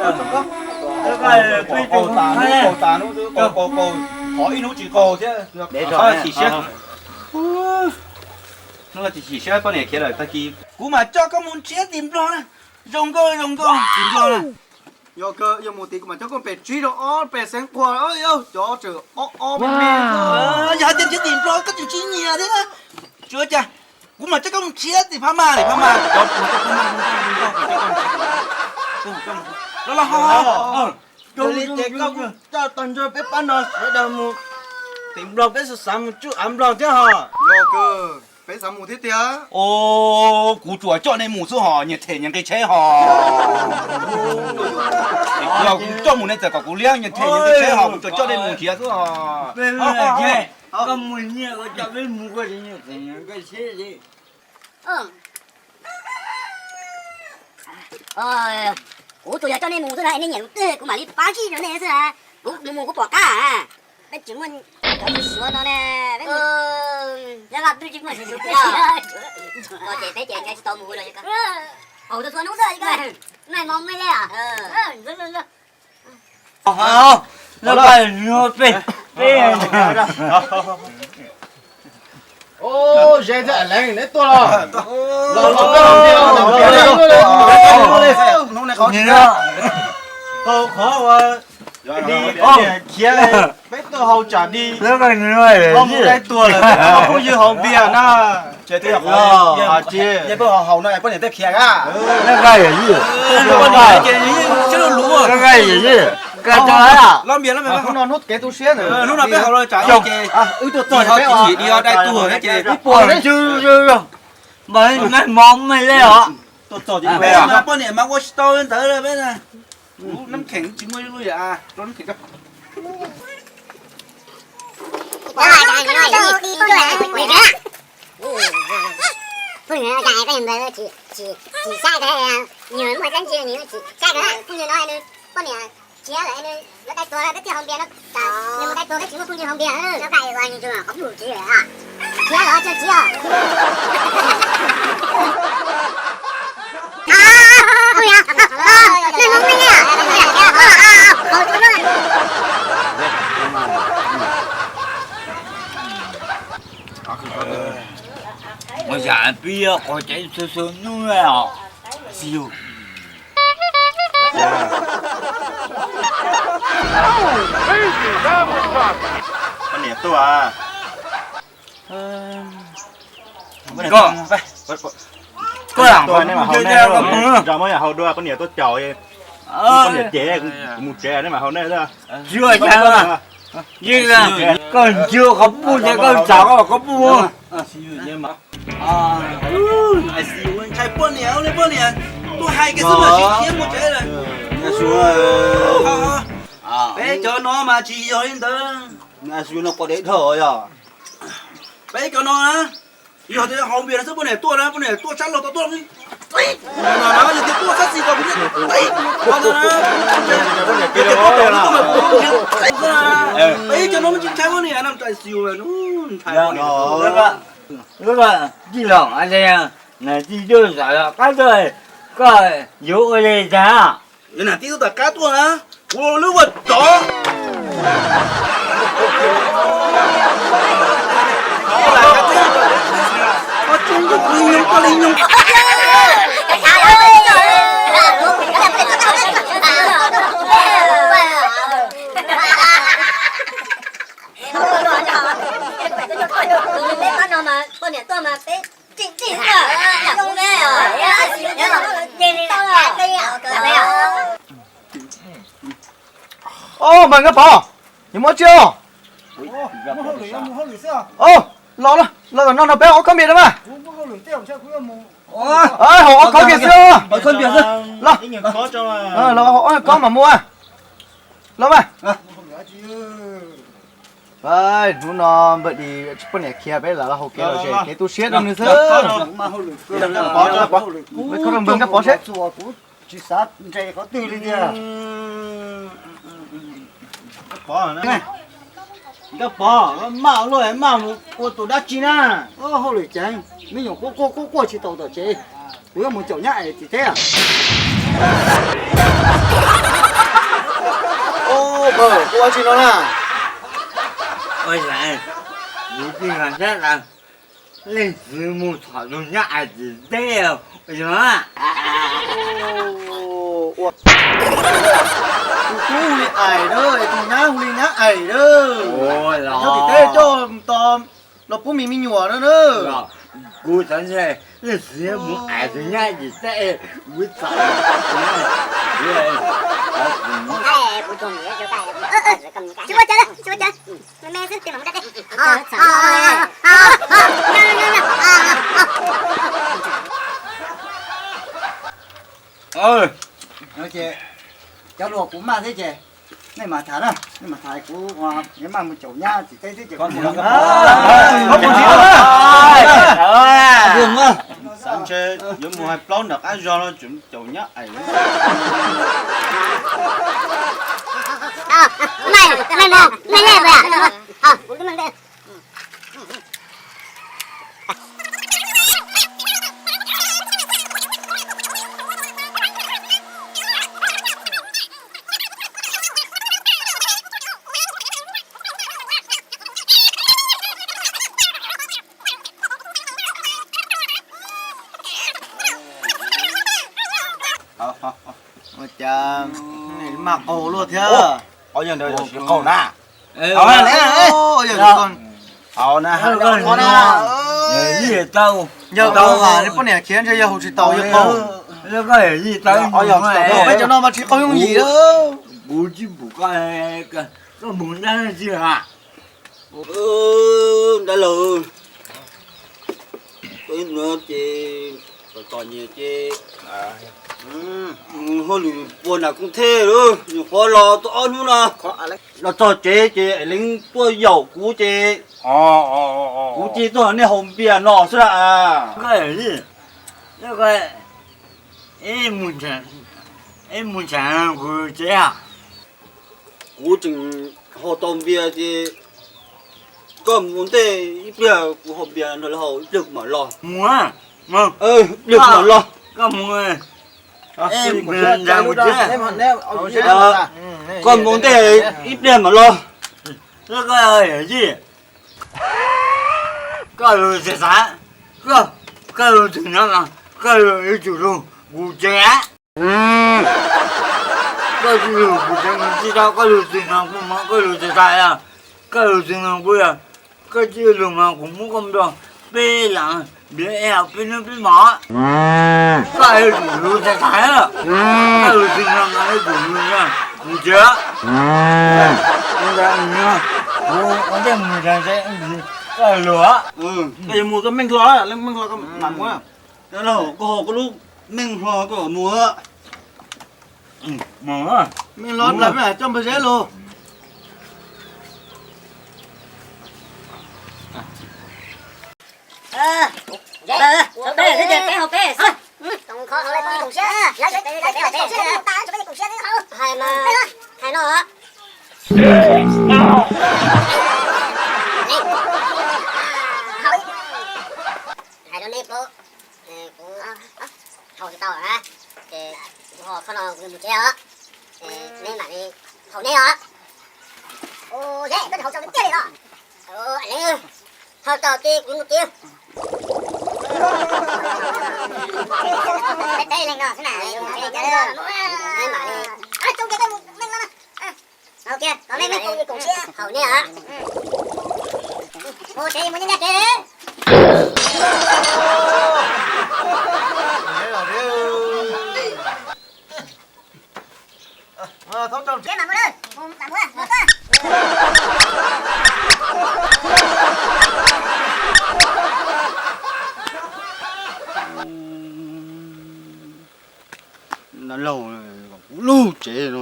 Qaug tas hnub, qaug tas hnub, qaug qaug qaug, qhov ib hnub tsis qaug thiab. Chim siab, hnub no chim siab poj niam khiav lawm tag kis. Kuv mam coj koj mus nrhiav tim Nplog na. Zoo nkauj zoo nkauj tim Nplog na. Yog kawg, yog mus tid kuv mam coj koj pem tsib rau ob pem xeev qhua, cov tseem ob ob me me. Yog hais tias nrhiav tim Nplog koj tseem tsis nyiam thiab na. Tsis ua cas, kuv mam coj koj mus nrhiav tim Phab Maj, tim Phab Maj, cov Phab Maj zoo nkauj zoo nkauj. Los los, ho ho. Yog li ces koj kuj coj tag nrho peb pab no sawv daws mus tim Nplog, peb xav xav mus tsuj av Nplog thiab hos. Yog kawg, peb xav mus thiab tiag. Kuv tsuas coj nej mus xwb hos, nyias them nyias nqi tsheb hos. Kuv coj mus nej txawm kom kuv liab, nyias them nyias nqi tsheb hos, kuv tsuas coj nej mus nrhiav xwb hos. Koj mus nyias, koj coj peb mus, koj them nyias nqi tsheb li. Kuv tsuas yog coj nej mus xwb na, nej nyiam mus twg kuv mam li pab sib rau nej xwb na. Kuv mus mus kuv pom qab. Peb tsis muaj cov tsis suav no ne, peb mus, peb vaj peb tsis muaj tsis suav, ces peb ces ntshe tsis tau mus lawm. Haus tau txhua hnub xwb, nej mos me le. Ze thiab leej neb tuaj los. Los los, tau qhov ua di khiav, peb tuaj haus tsam di. Ho mus dai tuag lawm, peb phooj ywg haus npias na. Los tsis, poj niam tej khiav a. Hnub no hnub kev tu siab ntawd. Wb tuaj txog peb os, di ho dai tuag ces ib puas mas mos me le os. Tuaj txog ces poj niam mas ua tsis tau ntawd peb na. Nab kheem tsis muaj ib lub yam rau nab kheem rau. Phooj ywg no cas koj niag npawg tsis saib, nws muaj dab tsi nws tsis saib kawg. Phooj ywg no nws poj niam khiav lawm, nws yuav dai tuag lawm, peb thiaj haus npias no. Nws mus dai tuag peb tsis muaj phooj ywg haus npias. Khiav los tso tsis os. Ua yam pib qhov cev txhua txhua hnub os. Poj niam tuaj. Koj, koj lam tuaj, neb mam haus nej, muab yam haus dua, poj niam tuaj caum. Poj niam ces kuv mus tsev, neb mam haus nej. Tsis ua cas, yeej koj ntsia qhov puj ces koj txav koj qhov puj. Ntshai poj niam, poj niam tuaj hais kiag xwb mas tsis khiav mus tsev lawm. Peb cov no mas tsis yog li ntawd. Peb cov no na, yog tias haus npias no xwb poj niam tuaj na, poj niam tuaj sab laug tau tuaj. Yog tias tuaj sab xis tau kuv thiaj, peb cov no tsis ntshai poj niam no, ntshai. Lub tij laug, niam tij tuaj zaum qab tuaj, koj yuav ua li cas? Yog niam tij tuaj tom qab tuaj na, kuv lub ua tod. Peb pab no mas poj niam tuaj mas peb tsim tsim xwb, zoo me os. Os, mas Nkaj Pov, yuav muab tsiaj os. Os, los los, los no no peb ob kob npias na mas. Haus ob kob kiag xwb. Los, los haus ob kob mas mus. Los mas. Hnub no npawg Dis tsis poj niam khiav, peb lam los haus kev lom zem kev tu siab rau nws xwb. Peb khob rau npawg Nkaj Pov seb. Tsis xav nres qhov twg li tiag. Nkaj Pov, maj luaj maj mus ua tus dab tsi na? Hauj lwm ceev, me nyuam quaj quaj quaj quaj tsis tau tom tsev, kuv yuav mus caum nyab es txiv teb. Dab tsi no na? Ua cas kuv tsis nco qab tas leej txiv mus tham tus nyab ais tsis teb, ua cas? Tus tub hu li ais na, tus nyab hu li nyab ais na. Nyob tim teb coj tos los pub me me nyuam na na. Kuv xav ntshe leej txiv mus ais tus nyab tsis teb, kuv txawm Tsis ua cas, tsis ua cas. Me me xwb, tej mam mus da dej. Ces cov hluas kuv maj thiab ces nej mam tham na, nej mam tham, kuv yuav maj mus caum nyab txiv teb thiab ces kuv mus. Xav ntshe yuav mus hais plaub nram qab zog los tseem caum nyab ais. Ua cas maj qaug luaj thiab. Ob yawg ntawd yog tsis qaug na. Yog tau, yog tau, nej poj niam khiav ntshe yog haus tsis tau yog qaug. Peb cov no mas tsis qaug yooj yim. Kuv tsis pum koj, koj mus dab tsi a? Dab laug, koj ib hnub ces tom tom nyem ces hauj lwm puag nram koob thej lawm, nyuam qhuav los tau ob hnub no. Los txog tsev ces leej tuaj yaum kuv ces kuv cia tuaj nej haus npias no xwb a. Ib mus tsev a? Kuv tseem haus tau npias ces koj mus ua ntej ib pliag, kuv haus npias nrog lawv haus ib pliag kuv mam los. Mus, ib pliag kuv mam los. Koj mus, koj mus ua ntej ib pliag mam los. Koj lug txawv txav, koj lug txawv no, koj lug yuav tsum lug kuv tsev. Koj tsis lug kuv tsev mus tsis tau, koj lug txawv no kuv mas koj lug txawv txav, koj lug txawv no kuv, koj tsis lug mas kuv muab koj nplog peb leeg npias es peb hnub peb mos. Koj yuav tsum lug txawv txav, koj lug txawv no mas yuav tsum lug kuv tsev. Kuv ua ntej mus tsev, koj lug. Koj yuav mus koj meej hlo, leej meej hlo koj mam mus. Koj ho koj lub meej hlo koj mam mus. Meej hlo peb coj npawg Zeb lug. Hais no. Hais rau neb paub, kuv haus tsis tau na, ces kuv ho qhov no kuv mus tsev os, ces neb mam li haus neb os. Ua, koj haus tau tiag tiag li los? Haus tau ces kuv mus tsev. Peb leeg no xwb na, neb mam li. Haus tiag, neb mam li koom siab haus neb os. Mus tsev mus nyob nyob tsev. Dab laug, kuv lug tsev no,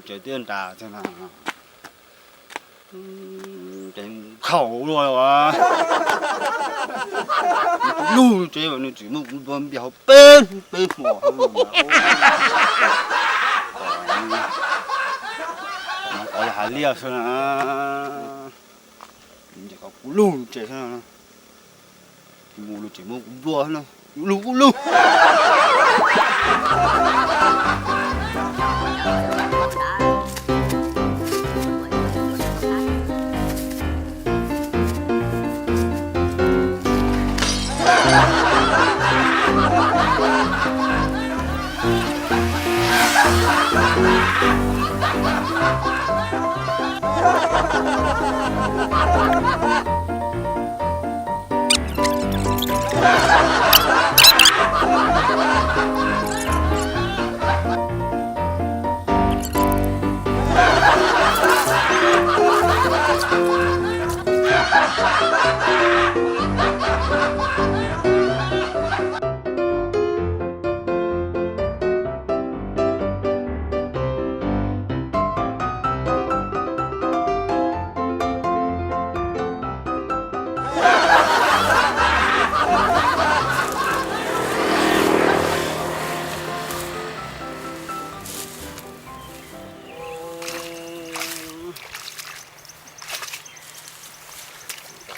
tsev tiaj nras thiab na, ces khaus luaj. Kuv lug tsev nws tseem muab kuv nplua npias hauv peb hnub peb hmo. Qhov yog hais liaj xwb na, kuv lug tsev xwb na, mus lug tseem muab kuv nplua xwb na, kuv lug kuv lug.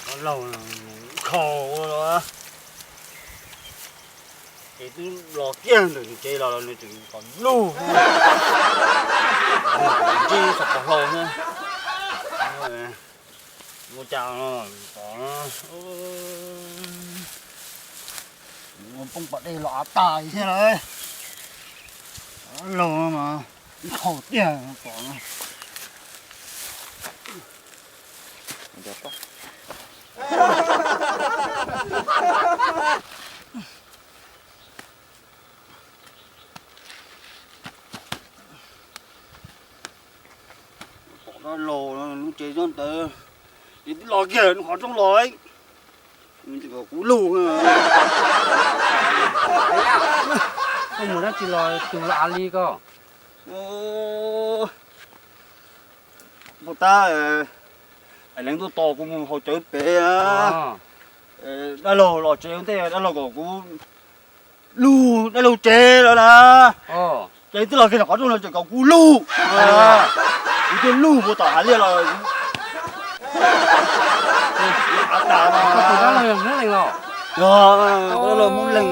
Tom no laug khaus ua luaj. Ces twb los kiag ntawm nws tsev los los nws tseem kom lug. Ntsib txog pog hlau xwb. Ua cas no tom no ua poob pas dej los av tas thiab lawm. Laug no mas khaus tiag tom no. Pom dab laug lub tsev nyob ntawd, es twb los kiag nws qhov rooj los, nws tseem kom kuv lug. Koj mus dab tsi los tus los av li koj? Puag ta, leej tuaj tos kuv mus haus cawv pem. Dab laug los tsev ua ntej, dab laug kom kuv lug dab laug tsev lawm na. Ces twb los kiag qhov rooj no tseem kom kuv lug. Kuv thiaj lug puag tom hav liaj los. Av tas no. Koj tus dab laug yog Hmoob Lees los? Yog, dab laug Hmoob Lees.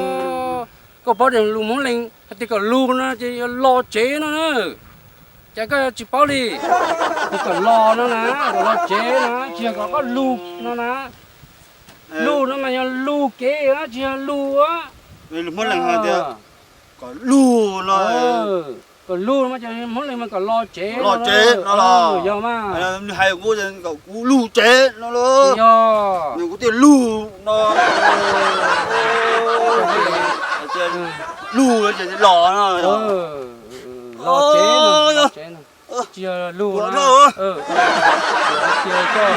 Koj paub tias lus Hmoob Lees hais tias kom lug no ces yog los tsev no na. Cas koj tsis paub li? Ces kom los no na, kom los tsev no, tsis yog kom koj lug no na. Lug no mas yog lug kev na, tsis yog lug. Hmoob Lees hais tias kom lug no. Kom lug no mas ces Hmoob Lees mas kom los tsev, los tsev no los. Yog mas. Nws hais kuv kom kuv lug tsev no los. Yog. Nws kuv thiaj lug no. Lug ces los no. Los tsev no, los tsev no. Tsis yog lug no. Cia koj.